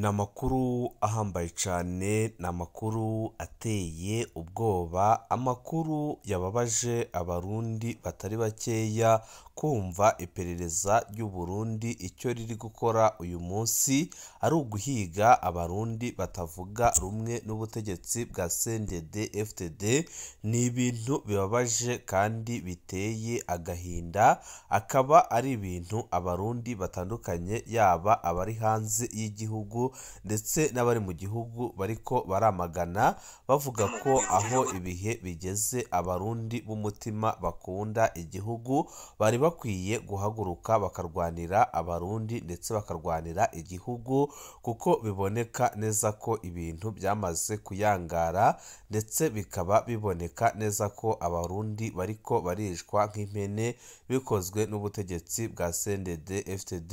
Ni amakuru ahambaye cyane, ni amakuru ateye ubwoba, amakuru yababaje Abarundi batari bakeya kumva iperereza ry'u Burundi icyo riri gukora uyu munsi ari uguhiga Abarundi batavuga rumwe n'ubutegetsi bwa CNDD-FDD. Ni ibintu bibabaje kandi biteye agahinda, akaba ari ibintu Abarundi batandukanye yaba abari hanze y'igihugu ndetse n'abari mu gihugu bariko baramagana, bavuga ko aho ibihe bigeze Abarundi b'umutima bakunda igihugu bari bakwiye guhaguruka bakarwanira Abarundi ndetse bakarwanira igihugu, kuko biboneka neza ko ibintu byamaze kuyangara ndetse bikaba biboneka neza ko Abarundi bariko barishwa nk'impene bikozwe n'ubutegetsi bwa CNDD-FDD.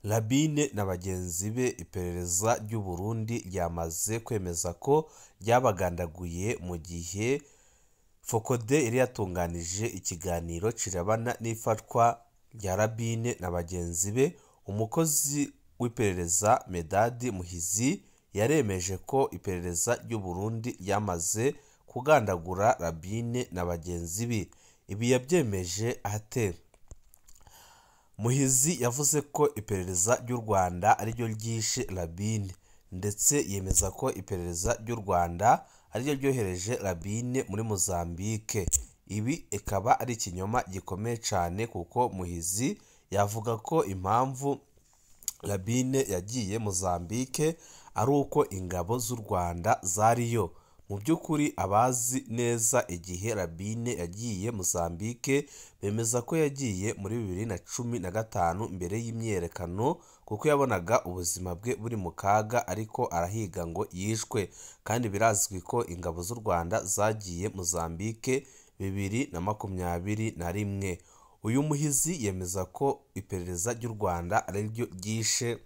Rabine na bagenzi be iperereza ry'u Burundi ryamaze kwemeza ko ryabagandaguye mu gihe Fokode yari yatunganije ikiganiro kirebana n'ifatwa rya Rabine na bagenzi be. Umukozi w'iperereza Medadi Muhizi yaremeje ko iperereza ry'u Burundi ryamaze kugandagura Rabine na bagenzi be. Ibi yabyemeje ate? Muhizi yavuze ko iperereza ry'u Rwanda ariryo ryishe Rabine, ndetse yemeza ko iperereza ry'u Rwanda ariryo ryohereje Rabine muri Mozambique. Ibi ikaba ari ikinyoma gikomeye cyane, kuko Muhizi yavuga ko impamvu Rabine yagiye Mozambique ari uko ingabo z'u Rwanda zariyo. Mu by'ukuri abazi neza igihe Rabine yagiye Mozambique bemeza ko yagiye muri 2015 mbere y'imyiyerekano, kuko yabonaga ubuzima bwe buri mu kaga ariko arahiga ngo yishwe. Kandi birazwi ko ingabo z'u Rwanda zagiye Mozambique 2021. Uyu Muhizi yemeza ko iperereza ry'u Rwanda ariryo ryishe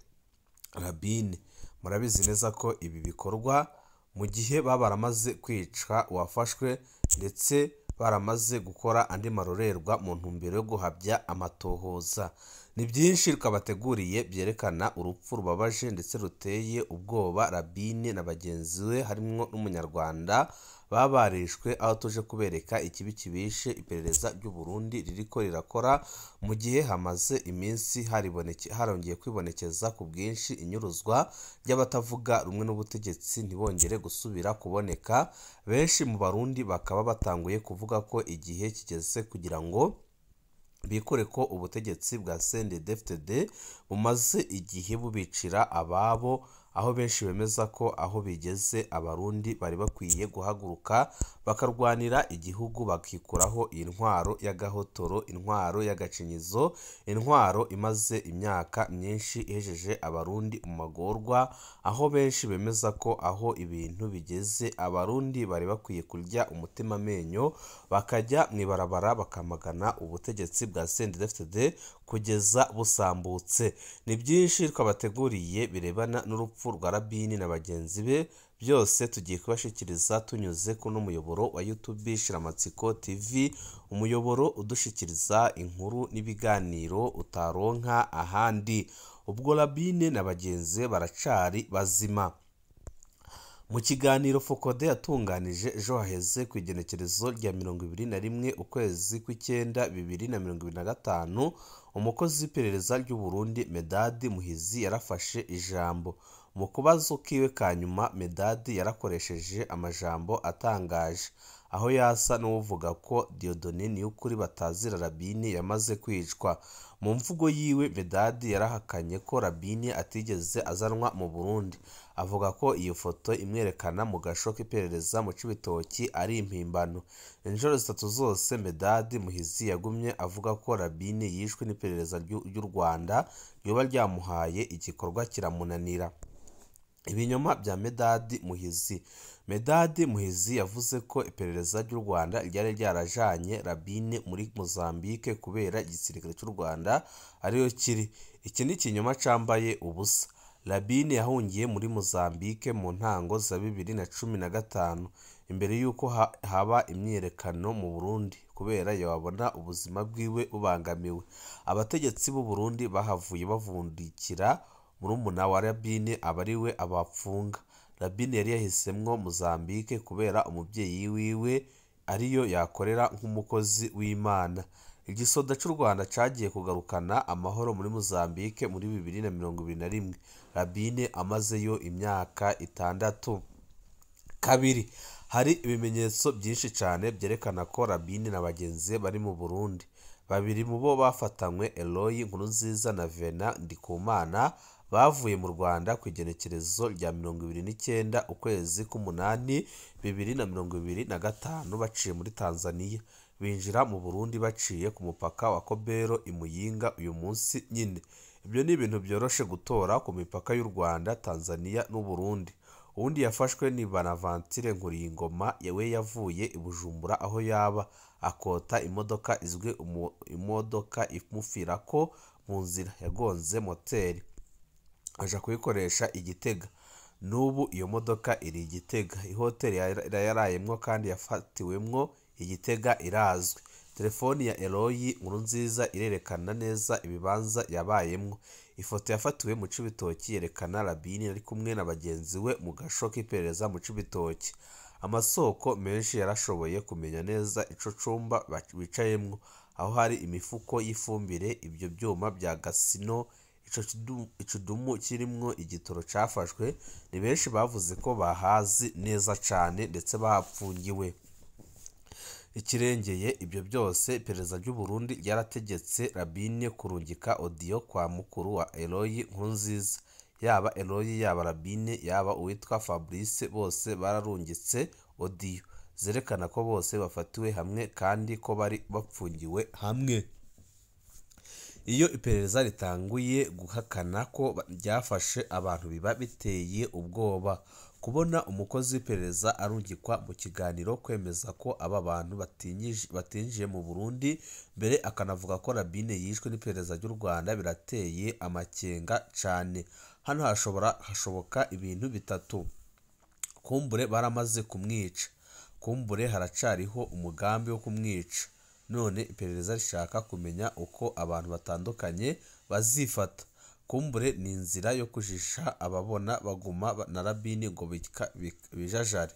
Rabine. Murabizi neza ko ibi bikorwa mu gihe baba baramaze kwica uwafashwe ndetse baramaze gukora andi marorerwa mu ntumbero yo guhabya amatohoza. Ni byinshi twabateguriye byerekana urupfu rubabaje ndetse ruteye ubwoba Rabine na bagenzi be harimo n'Umunyarwanda baba barishwe, aho tuje kubereka ikibi kibishe iperereza ry'u Burundi ririko rirakora mu gihe hamaze iminsi harongeye kwibonekeza ku bwinshi inyuruzwa ry'abatavuga rumwe n'ubutegetsi ntibongere gusubira kuboneka. Benshi mu Barundi bakaba batanguye kuvuga ko igihe kigeze kugira ngo bikore ko ubutegetsi bwa CNDD-FDD bumaze igihe bubicira ababo, aho benshi bemeza ko aho bigeze Abarundi bari bakwiye guhaguruka bakarwanira igihugu, bakikuraho intwaro y'agahotoro, intwaro y'agacinyizo, intwaro imaze imyaka myinshi ihejeje Abarundi mu magorwa, aho benshi bemeza ko aho ibintu bigeze Abarundi bari bakwiye kurya umutima amenyo bakajya mu ibarabara bakamagana ubutegetsi bwa CNDD-FDD kugeza busambutse. Ni byinshi twabateguriye birebana n'urupfu rwa Rabine na bagenzi be, byose tugiye kubashikiriza tunyuze kuno muyoboro wa YouTube Shiramatsiko TV, umuyoboro udushikiriza inkuru n'ibiganiro utaronka ahandi. Ubwo Rabine na bagenzi be baracari bazima. Mu kiganiro Fokode yatunganije ejo haheze ku igenekerezo rya 21 ukwezi kw'icyenda 2025, umukozi w'iperereza ry'u Burundi Medadi Muhizi yarafashe ijambo. Mu kubazo kiwe ka nyuma, Medadi yarakoresheje amajambo atangaje, aho yasa n'uvuga ko Dieudonné Niyukuri batazira Rabine yamaze kwicwa. Mu mvugo yiwe, Medadi yarahakanye ko Rabine atigeze azanwa mu Burundi, avuga ko iyo foto imwerekana mu gasho k'iperereza mu Cibitoki ari impimbano. Inshuro zitatu zose Medadi Muhizi yagumye avuga ko Rabine yishwe n'iperereza ry'u Rwanda ryoba ryamuhaye igikorwa kiramunanira. Ibinyoma bya Medadi Muhizi. Medadi Muhizi yavuze ko iperereza ry'u Rwanda ryari ryarajanye Rabine muri Mozambique kubera igisirikare cy'u Rwanda ariyo kiri. Iki ni ikinyoma cambaye ubusa. Rabine yahungiye muri Mozambique mu ntango za 2015 imbere y'uko haba imyiyerekano mu Burundi, kubera yabona ubuzima bwiwe bubangamiwe. Abategetsi b'u Burundi bahavuye bavundikira Murumuna wa Rabine aba ariwe abapfunga. Rabine yari yahisemwo Mozambique kubera umuvyeyi wiwe ariyo yakorera nk'umukozi w'Imana. Igisoda c'u Rwanda cagiye kugarukana amahoro muri Mozambique muri 2021, Rabine amazeyo imyaka 6. Kabiri, hari ibimenyetso byinshi cane vyerekana ko Rabine na bagenzi be bari mu Burundi. Babiri mu bo bafatanywe, Eloy Nkurunziza na Venant Ndikumana, bavuye mu Rwanda ku igenekerezo rya 29 ukwezi k'umunani 2025 baciye muri Tanzania, binjira mu Burundi baciye ku mupaka wa Kobero i Muyinga uyu munsi nyine. Ibyo ni ibintu byoroshe gutora ku mipaka y'u Rwanda, Tanzania n'u Burundi. Uwundi yafashwe ni Bonaventure Nkuriyingoma, we yavuye i Bujumbura aho yaba akota imodoka izwi imodoka imufirako mu nzira yagonze moteri aja kuyikoresha i Gitega. N'ubu iyo modoka iri i Gitega. Ihoteli yarayemwo kandi yafatiwemwo i Gitega irazwi. Telefoni ya Eloy Nkurunziza irerekana neza ibibanza yabayemwo. Ifoto yafatiwe mu Cibitoki yerekana Rabine ari kumwe na bagenzi we mu gasho k'iperereza mu Cibitoki. Amasoko menshi yarashoboye kumenya neza ico cumba bicayemwo, aho hari imifuko y'ifumbire, ibyo byuma bya gasino, ico kidumu kirimwo igitoro cafashwe. Ni benshi bavuze ko bahazi neza cane ndetse bahapfungiwe. Ikirengeye ibyo byose, iperereza ry'u Burundi ryarategetse Rabine kurungika audio kwa mukuru wa Eloy Nkurunziza. Yaba Eloy, yaba Rabine, yaba uwitwa Fabrice, bose bararungitse audio zerekana ko bose bafatiwe hamwe kandi ko bari bapfungiwe hamwe. Iyo iperereza ritanguye guhakana ko ryafashe abantu biba biteye ubwoba. Kubona umukozi w'iperereza arungikwa mu kiganiro kwemeza ko aba bantu batinjiye mu Burundi mbere akanavuga ko Rabine yishwe n'iperereza ry'u Rwanda birateye amakenga cane. Hano hashoboka ibintu bitatu: kumbure baramaze kumwica, kumbure haracariho umugambi wo kumwica, none iperereza rishaka kumenya uko abantu batandukanye bazifata. Kumbure ni inzira yo kujisha ababona baguma na Rabine ngo bijajare.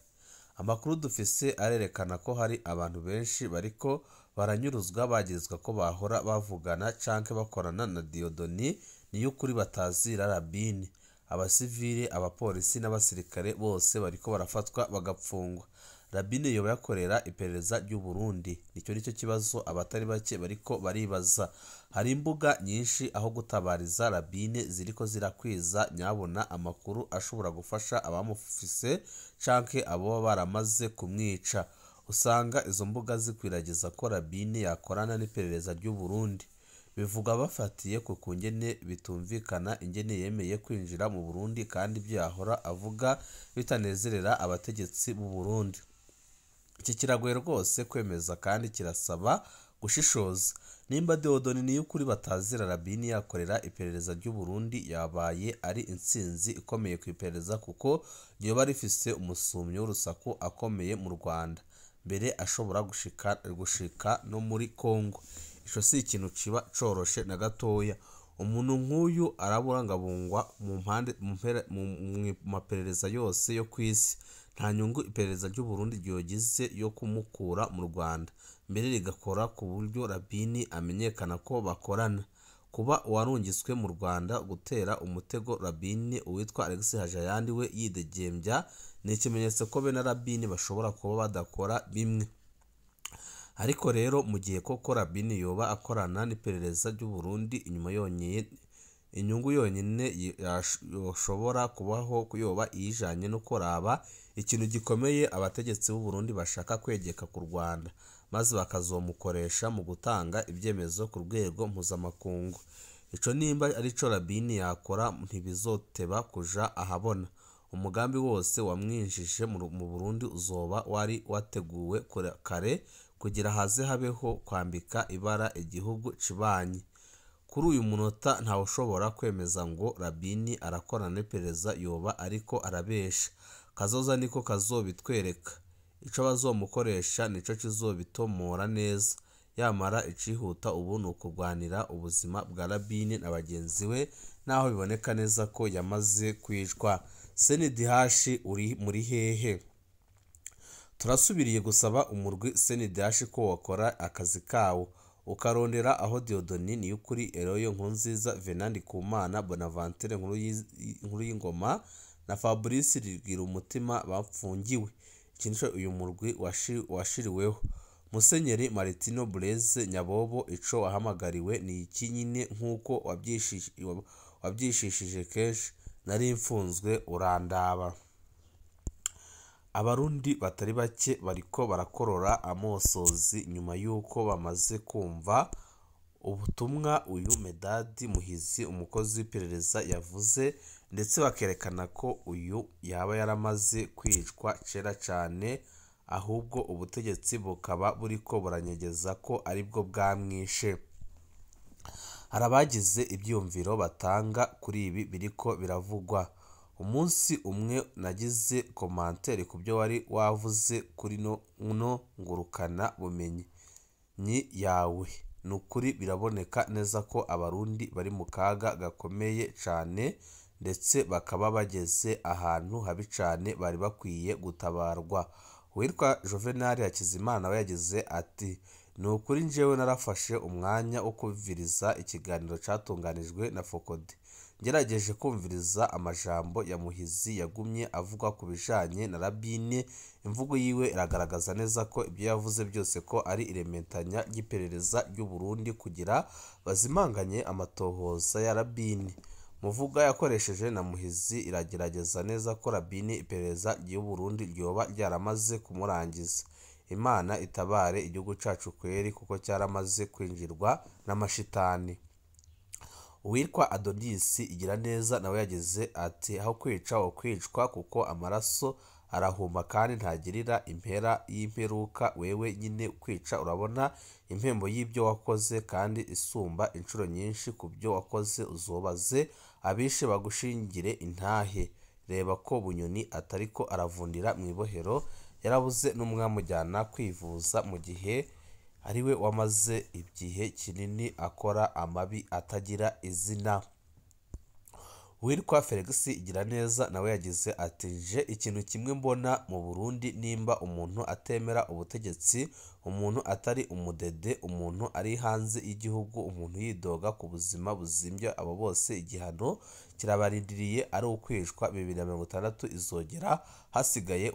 Amakuru dufise arerekana ko hari abantu benshi bariko baranyuruzwa bagezwa ko bahora bavugana canke bakorana na Dieudonné Niyukuri batazira Rabine. Abasivili, abapolisi n'abasirikare bose bariko barafatwa bagapfungwa. Rabine yoba yakorera iperereza ry'u Burundi. Nicyo nicyo kibazo abatari bake bariko baribaza. Hari imbuga nyinshi aho gutabariza Rabine ziriko zirakwiza nyabona amakuru ashobora gufasha abamufise canke abo baramaze kumwica. Usanga izo mbuga zikwiragiza ko Rabine yakorana n'iperereza ry'u Burundi. Bivuga bafatiye ku kungene bitumvikana ingene yemeye kwinjira mu Burundi kandi ibyo yahora avuga bitanezerera abategetsi b'u Burundi. Iki kiragoye rwose kwemeza kandi kirasaba gushishoza. Nimba Dieudonné Niyukuri batazira Rabine yakorera iperereza ry'u Burundi, yabaye ari intsinzi ikomeye ku iperereza kuko ryoba rifise umusumyi w'urusaku akomeye mu Rwanda, mbere ashobora gushika no muri Congo. Ico si ikintu kiba coroshe na gatoya. Umuntu nk'uyu araburangabungwa mu mpande mu maperereza yose yo kw'isi. Nta nyungu iperereza ry'u Burundi ryogize yo kumukura mu Rwanda, mbere rigakora ku buryo Rabine amenyekana ko bakorana. Kuba uwarungitswe mu Rwanda gutera umutego Rabine uwitwa Alexis Hajayandi we yidegembya ni ikimenyetso ko be na Rabine bashobora kuba badakora bimwe. Ariko rero mu gihe koko Rabine yoba akorana n'iperereza ry'u Burundi, inyuma yonyine inyungu yonyine yoshobora kubaho yoba iyijanye no kuraba ikintu gikomeye abategetsi b'u Burundi bashaka kwegeka ku Rwanda, maze bakazomukoresha mu gutanga ibyemezo ku rwego mpuzamakungu. Ico nimba arico Rabine yakora ntibizoteba kuja ahabona. Umugambi wose wamwinjije mu Burundi uzoba wari wateguwe kare kugira haze habeho kwambika ibara igihugu cibanyi. Kuri uyu munota ntawushobora kwemeza ngo Rabine arakorana n'iperereza yoba ariko arabesha. Kazoza niko kazobitwereka. Ico bazomukoresha nico kizobitomora neza. Yamara icihuta ubu ni ukurwanira ubuzima bwa Rabine na bagenzi we naho biboneka neza ko yamaze kwicwa. CNDH uri muri hehe? Turasubiriye gusaba umurwi CNDH ko wakora akazi kawo ukarondera aho Dieudonné Niyukuri, Eloyo Nkurunziza, Venant Ndikumana, Bonaventure Nkuruyingoma na Fabrice Rigirumutima bapfungiwe. Iki nico uyu murwi washiriweho. Musenyeri Martino Blaise Nyabobo, ico wahamagariwe ni iki nyine nk'uko wabyishishije kenshi, nari mfunzwe urandaba. Abarundi batari bake bariko barakorora amosozi nyuma y'uko bamaze kumva ubutumwa uyu Medadi Muhizi umukozi w'iperereza yavuze, ndetse bakerekana ko uyu yaba yaramaze kwicwa kera cane, ahubwo ubutegetsi bukaba buriko buranyegeza ko aribwo bwamwishe. Hari abagize ivyiyumviro batanga kuri ibi biriko biravugwa. Umunsi umwe nagize commentaire ku byo wari wavuze kuri no ngurukana bumenyi yawe. Nukuri biraboneka neza ko abarundi bari mu kaga gakomeye cane, ndetse bakaba bageze ahantu habi cane bari bakwiye gutabarwa. Uwitwa Juvenal Hakizimana we yagize ati: ni ukuri njyewe narafashe umwanya wo kumviriza ikiganiro catunganijwe na Fokode. Ngerageje kumviriza amajambo ya Muhizi yagumye avuga ku bijanye na Rabine. Imvugo yiwe iragaragaza neza ko ibyo yavuze byose ko ari irementanya ry'iperereza ry'u Burundi kugira bazimanganye amatohoza ya Rabine. Muvuga yakoresheje na Muhizi iragerageza neza ko Rabine iperereza ry'u Burundi ryoba ryaramaze kumurangiza. Imana itabare igihugu cacu kweri, kuko cyaramaze kwinjirwa n'amashitani. Uwitwa Adonis Igiraneza nawe yagize ati: aho kwica wokwicwa, kuko amaraso arahuma kandi ntagirira impera y'imperuka. Wewe nyine kwica urabona impembo y'ibyo wakoze, kandi isumba inshuro nyinshi ku byo wakoze. Uzobaze abishe bagushingire intahe. Reba ko Bunyoni atariko aravundira mu ibohero, yarabuze n'umwamujyana kwivuza, mu gihe ariwe wamaze igihe kinini akora amabi atagira izina. Uwitwa Felix Igiraneza nawe yagize ati: nje ikintu kimwe mbona mu Burundi, nimba umuntu atemera ubutegetsi, umuntu atari umudede, umuntu ari hanze y'igihugu, umuntu yidoga ku buzima buzimbye, abo bose igihano kirabarindiriye ari ukwicwa. 2060 izogera hasigaye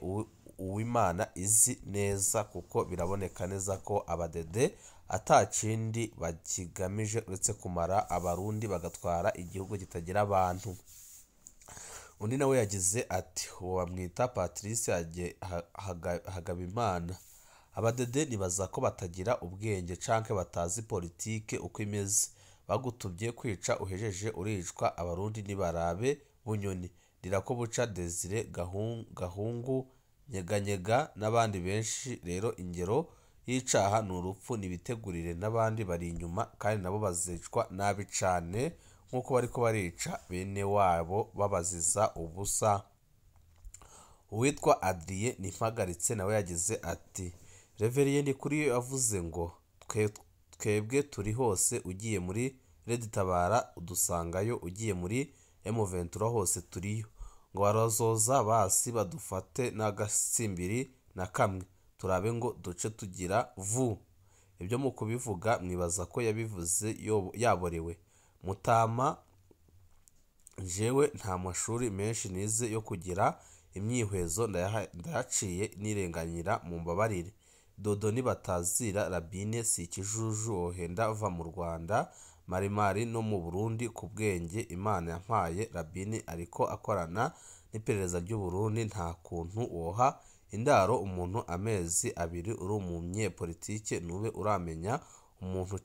uwimana izi neza, kuko biraboneka neza ko abadede atakindi bakigamije uretse kumara abarundi bagatwara igihugu kitagira abantu. Undi nawe yagize ati: uwo bamwita Patrice Hagabimana. Abadede nibaza ko batagira ubwenge canke batazi politike uko imeze. Bagutubye kwica uhejeje uricwa. Abarundi nibarabe Bunyoni, Ndirakobuca, Desire Gahungu, Nyeganyega n'abandi benshi. Rero ingero y'icaha ni urupfu, nibitegurire n'abandi bari inyuma, kandi nabo bazicwa nabi cane nk'uko bariko barica bene wabo babaziza ubusa. Uwitwa Adrien Nimpagaritse nawe yagize ati: Reverien Ndikuriyo yavuze ngo twebwe turi hose, ugiye muri Red Tabara udusangayo, ugiye muri M23 hose turiyo. Ngo barazoza basi badufate n'agasimbiri na kamwe, turabe ngo duce tugira vu. Ibyo mu kubivuga mwibaza ko yabivuze yaborewe. Mutama, njewe nta mashuri menshi nize yo kugira imyihwezo, ndayaciye nirenganyira, mumbabarire. Dodo nibatazira Rabine si ikijuju, wohenda va mu Rwanda marimari no mu Burundi ku bwenge Imana yampaye. Rabine ariko akorana n'iperereza ry'u Burundi, nta kuntu woha indaro umuntu amezi abiri uri umunyepolitike nube uramenya umuntu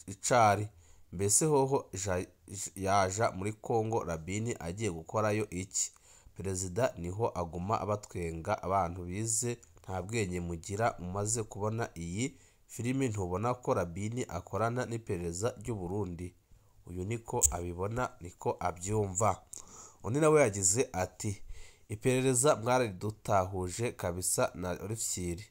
icari. Mbese hoho yaja muri Kongo Rabine agiye gukorayo iki? Perezida niho aguma abatwenga. Abantu bize nta bwenge mugira, umaze kubona iyi filimi ntubona ko Rabine akorana n'iperereza ry'u Burundi? Uyu niko abibona, niko abyumva. Undi nawe yagize ati: iperereza mwaridutahuje kabisa na Rufyiri.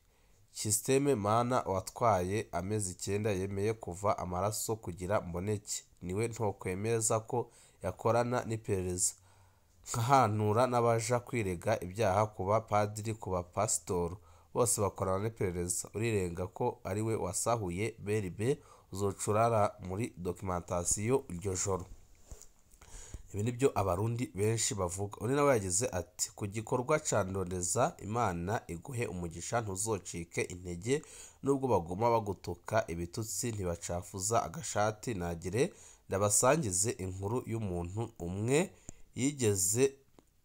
Systeme mana watwaye amezi 9 yemeye kuva amaraso kugira mboneke, niwe ntokwemeza ko yakorana n'iperereza. Nkahanura n'abaja kwirega ibyaha kuba padiri, kuba pasitoro, bose bakorana n'iperereza. Urirenga ko ariwe wasahuye BRB, uzocurara muri documentation iryo joro. Ibi nibyo abarundi benshi bavuga. Undi nawe yagize ati ku gikorwa ca Ndondeza, Imana iguhe umugisha, ntuzocike intege nubwo baguma bagutuka ibitutsi ntibacafuza agashati. Nagire ndabasangize inkuru y'umuntu umwe yigeze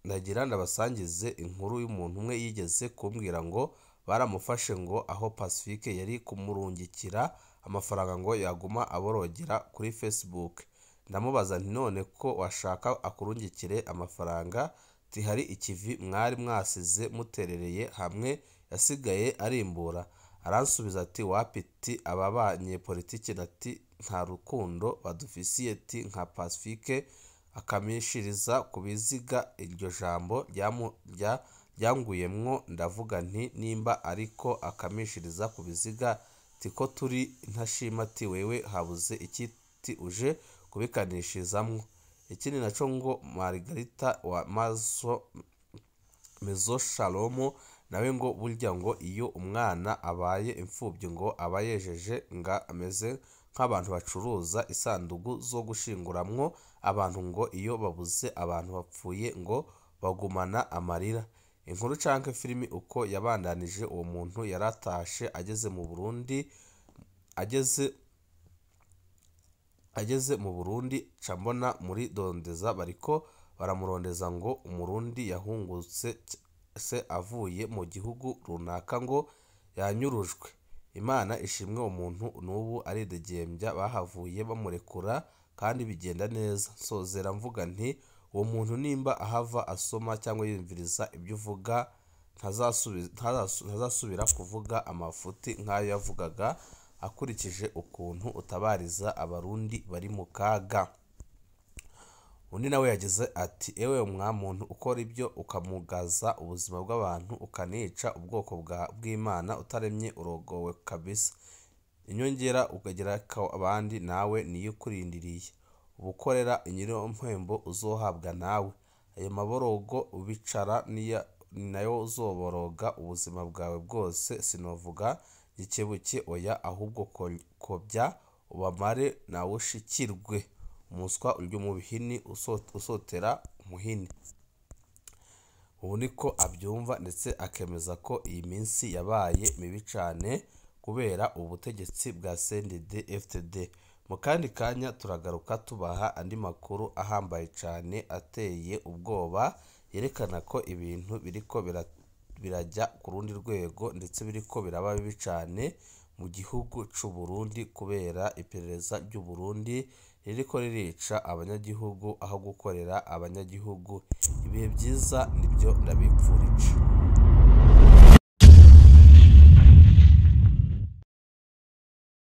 nagira ndabasangize inkuru y'umuntu umwe yigeze kumbwira ngo baramufashe ngo aho Pacifique yari kumurungikira amafaranga ngo yaguma aborogera kuri Facebook. Ndamubaza nti none ko washaka akurungikire amafaranga, tihari ikivi mwari mwasize muterereye hamwe yasigaye arimbura. Aransubiza ati wapiti aba banyepolitiki ati nta rukundo badufisiye ti nka Pacifique akamishiriza kubiziga. Iryo jambo ryanguyemwo ndavuga nti nimba ariko akamishiriza kubiziga tiko turi ntashima ti wewe habuze iki ti uje kubikanishirizamwo. Ikindi naco ngo Margarita wa Mezo Shalomo nawe ngo burya ngo iyo umwana abaye imfubyi ngo aba yejeje nga ameze nk'abantu bacuruza isandugu zo gushinguramwo abantu, ngo iyo babuze abantu bapfuye ngo bagumana amarira. Inkuru canke filimi uko yabandanije, uwo muntu yaratashe ageze mu Burundi, ageze mu Burundi cambona muri Dondeza bariko baramurondeza ngo umurundi yahungutse se avuye mu gihugu runaka ngo yanyurujwe. Imana ishimwe umuntu n'ubu aridegembya, bahavuye bamurekura kandi bigenda neza. Sozera mvuga nti uwo muntu nimba ahava asoma cyangwa yumviriza ibyo uvuga ntazasubira kuvuga amafuti nk'ayo yavugaga, akurikije ukuntu utabariza abarundi bari mu kaga. Undi nawe yagize ati ewe mwamuntu ukora ibyo ukamugaza ubuzima bw'abantu ukanica ubwoko bw'Imana utaremye urogowe kabisa. Inyongera ukagira abandi nawe niyo ukurindiriye. Ubukorera nyirimpembo uzohabwa nawe. Ayo maborogo ubicara ni nayo uzoboroga ubuzima bwawe bwose. Sinovuga gikebuke oya, ahubwo kobya ubamare nawe ushikirwe. Umuswa urya umubihini usotera umuhini. Ubu niko abyumva ndetse akemeza ko iyi minsi yabaye mibi cyane kubera ubutegetsi bwa CNDD-FDD. Mu kandi kanya turagaruka tubaha andi makuru ahambaye cyane ateye ubwoba, yerekana ko ibintu biriko birajya ku rundi rwego ndetse biriko biraba bibi cyane mu gihugu c'u Burundi kubera iperereza ry'u Burundi ririko ririca abanyagihugu aho gukorera abanyagihugu. Ibihe byiza nibyo ndabipfurije.